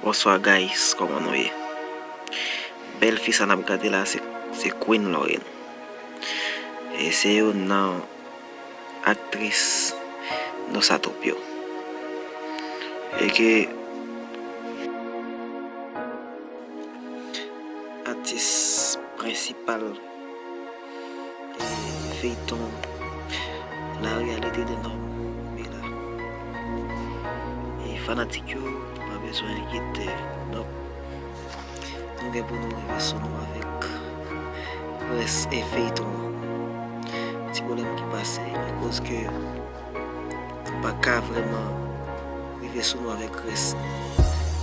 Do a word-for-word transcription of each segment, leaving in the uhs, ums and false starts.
Bonswa guys, kòman nou ye? Bèl fi sa n ap gade la se, se Queen Lorraine. E se youn nan aktris Nosa Troupe yo. E ke atis prensipal feyton La Réalité d'un Homme, Bella. E fanatik yo, nou pa bezwen enkyete. Donk, nou gen pou nou rive sou nou avèk rès e feyton an. Ti pwoblèm ki pase, akoz ke nou pa ka vrèman rive sou nou avèk rès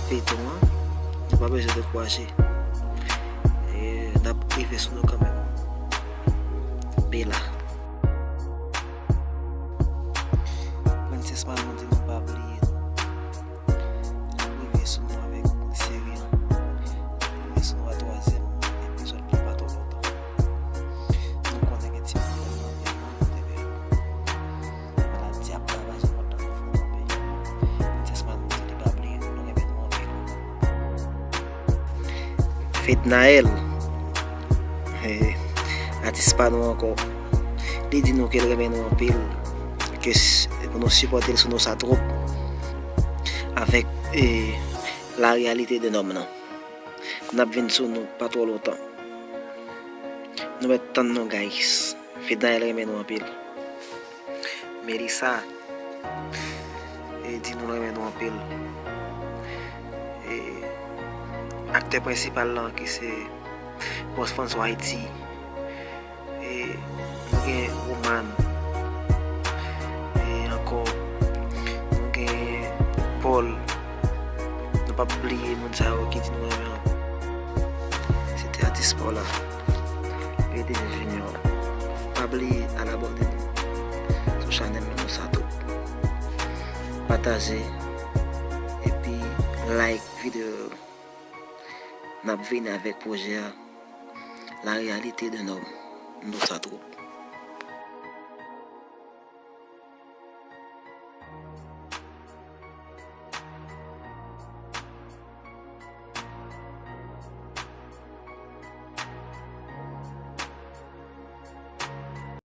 feyton an. Nou pa bezwen dekouraje. E n ap rive sou nou kanmenm. Bella. Prensès Manon di nou pa bliye nou. N ap rive sou nou avèk seri an. N ap rive sou nou a twazyèm epizòd la pa twò lontan. Nou konnen gen ti pwoblèm nan men nou, nou te veye. Maladi ap ravaje mond lan, nou fè nou anpil. Prensès Manon di li pa bliye nou, nou renmen nou anpil. Fednaelle, eh, atis pa nou ankò, li di nou ke l renmen nou anpil, ke s- pou nou sipòte l sou Nosa Troupe avèk, eh, La Réalité d'un Homme nan. N ap vin sou nou pa twò lontan. Nou mèt tann nou, guys. Fednaelle renmen nou anpil. Melissa, e di nou l renmen nou anpil. E aktè prensipal lan ki se Boss François Haïti. E nou gen Roman. E ankò, nou gen Paul. Nou p ap bliye moun sa yo ki di nou renmen ankò. Se te atis pa w la, P D G Junior. Pa bliye al abòne sou chanèl nou Nosa Troupe. Pataje epi like videyo yo. N ap vini avèk pwojè a, La Réalité d'un Homme, Nosa Troupe.